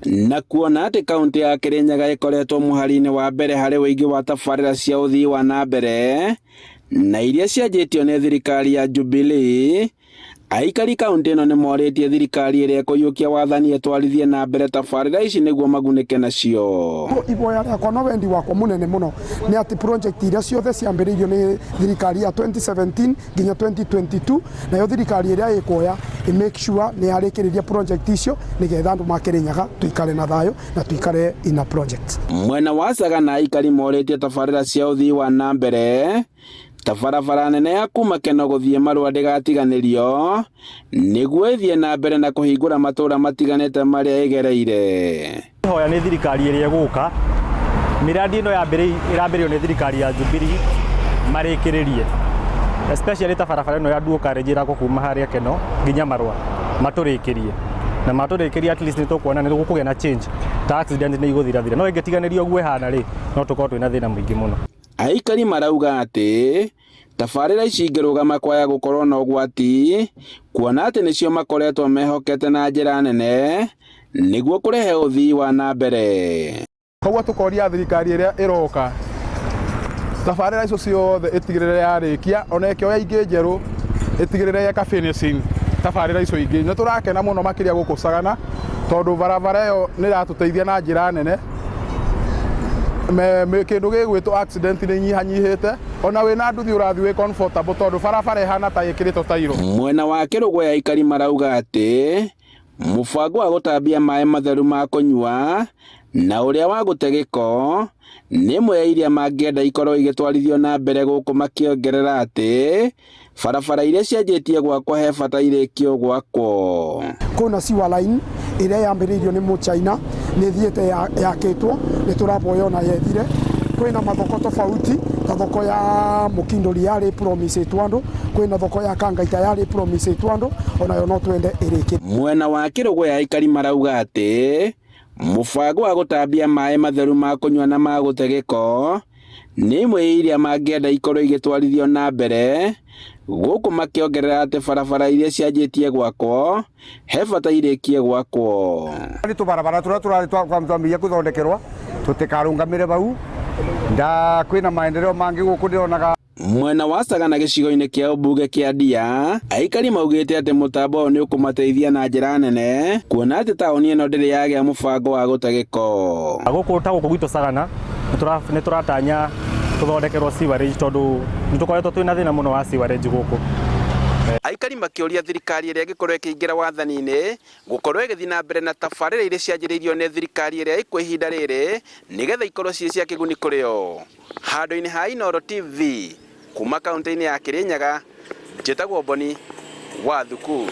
Na kuona atĩ kaũntĩ ya Kĩrĩnyaga ĩkoretwo mũhari-inĩ wa mbere harĩ ũingĩ wa tabarĩra cia ũthii wa na mbere na iria cianjĩtio nĩ thirikari ya Jubilee, aikari kaũntĩ ĩno nĩ morĩtie thirikari ĩrĩa ĩkũiyũkia wathani ĩtwarithie na mbere tabarĩra ici nĩguo magunĩke nacio. Ihoya rĩakwa na wendi wakwa mũnene mũno nĩ atĩ project iria ciothe ciambĩrĩirio nĩ thirikari ya 2017 nginya 2022, nayo thirikari ĩrĩa ĩkuoya ĩ make sure nĩ yarĩkĩrĩria project icio nĩgetha andũ ma Kĩrĩnyaga tuikare na thayũ na tuikare in a project. Mwena wa Sagana aikari morĩtie tabarĩra cia ũthii wa na mbere ta barabara nene ya kuma Keno gũthiĩ Marua ndĩgatiganĩrio nĩguo ĩthiĩ na mbere na kũhingũra matũũra matiganĩte marĩa ĩgereire. Hoya nĩ thirikari ĩrĩa ĩgũka mĩradi ĩno ĩrambĩrĩrio nĩ thirikari ya Jubilee marĩkĩrĩrie, especially ta barabara ĩno ya Dual Carriage ĩrakwo kuma harĩa Keno nginya Marua, matũrĩkĩrie na matũrĩkĩrie, at least nĩ tũkuona nĩ gũkũgĩa na change, ta accident nĩ igũthirathira. No ĩngĩtiganĩrio ũguo ĩhana rĩ, no tũkorwo twĩna thĩna mũingĩ mũno. Aikari marauga atĩ tabarĩra ici ingĩrũgama kwaya gũkorwo na ũgwati, kuona atĩ nĩcio makoretwo mehokete na njĩra nene nĩguo kũrehe ũthii wa na mbere. Koguo tũkoria thirikari ĩrĩa ĩroka tabarĩra icio ciothe ĩtigĩrĩre yarĩkia, ona ĩkĩoya ingĩ njerũ ĩtigĩrĩre yeka finishing tabarĩra icio ingĩ. Nĩ tũrakena mũno makĩria gũkũ Sagana tondũ barabara ĩyo nĩ ĩratũteithia na njĩra nene. Kĩndũ gĩgwĩtwo accident nĩ inyihanyihĩte, ona wĩna nduthi ũrathiĩ wĩ comfortable tondũ barabara ĩhana ta ĩkĩrĩtwo tairo. Mwena wa Kĩrũgwe aikari marauga atĩ mũbango wa gũtambia maĩ matheru ma kũnyua na ũrĩa wa gũte gĩko nĩ ĩmwe ya iria mangĩenda ikorwo igĩtwarithio na mbere gũkũ, makĩongerera atĩ barabara iria cianjĩtie gwakwo he bata irĩkio gwakwo. Kwĩna sewer line ĩrĩa yambĩrĩirio nĩ Mũchina, nĩ ĩthiĩte yakĩtwo, nĩ tũraboya ona yethire. Kwĩna mathoko tofauti ta thoko ya Mũkindũri yarĩ promise-ĩtwo andũ, kwĩna thoko ya Kangaita yarĩ promise-ĩtwo andũ, onayo no twende ĩrĩkĩrio. Mwena wa Kĩrũgwe aikari marauga atĩ mũbango wa gũtambia maĩ matheru ma kũnyua na ma gũte gĩko nĩ imwe ya iria mangĩenda ikorwo igĩtwarithio na mbere gũkũ, makĩongerera atĩ barabara iria cianjĩtie gwakwo he bata irĩkie gwakwo. Nĩ tũbarabara tũrĩa tũrarĩ twambĩrĩria gũthondekerwo tũtikarũngamĩre bau nda kwĩna maendeleo mangĩ gũkũ ndĩronaga. Mwena wa Sagana gĩcigo-inĩ kĩa ũmbunge kĩa Ndia, aikari maugĩte atĩ mũtambo ũyũ nĩ ũkũmateithia na njĩra nene kuona atĩ taũni ĩno ndĩrĩ yagĩa mũbango wa gũte gĩko. Gũkũ ta gũkũ gwitũ Sagana nĩ tũratanya tũthondekerwo sewerage tondũ nĩ tũkoretwo twĩna thĩna mũno wa sewerage gũkũ. Aikari makĩũria thirikari ĩrĩa ĩngĩkorwo ĩkĩingĩra wathani-inĩ gũkorwo ĩgĩthiĩ na mbere na tabarĩra iria cianjĩrĩirio nĩ thirikari ĩrĩa ĩkuo ihinda rĩrĩ nĩgetha ikorwo ciĩ cia kĩguni kũrĩ o. Handũ-inĩ ha Inooro TV kuma kaunti-inĩ ya Kĩrĩnyaga, njĩtagwo Boni wa Thuku.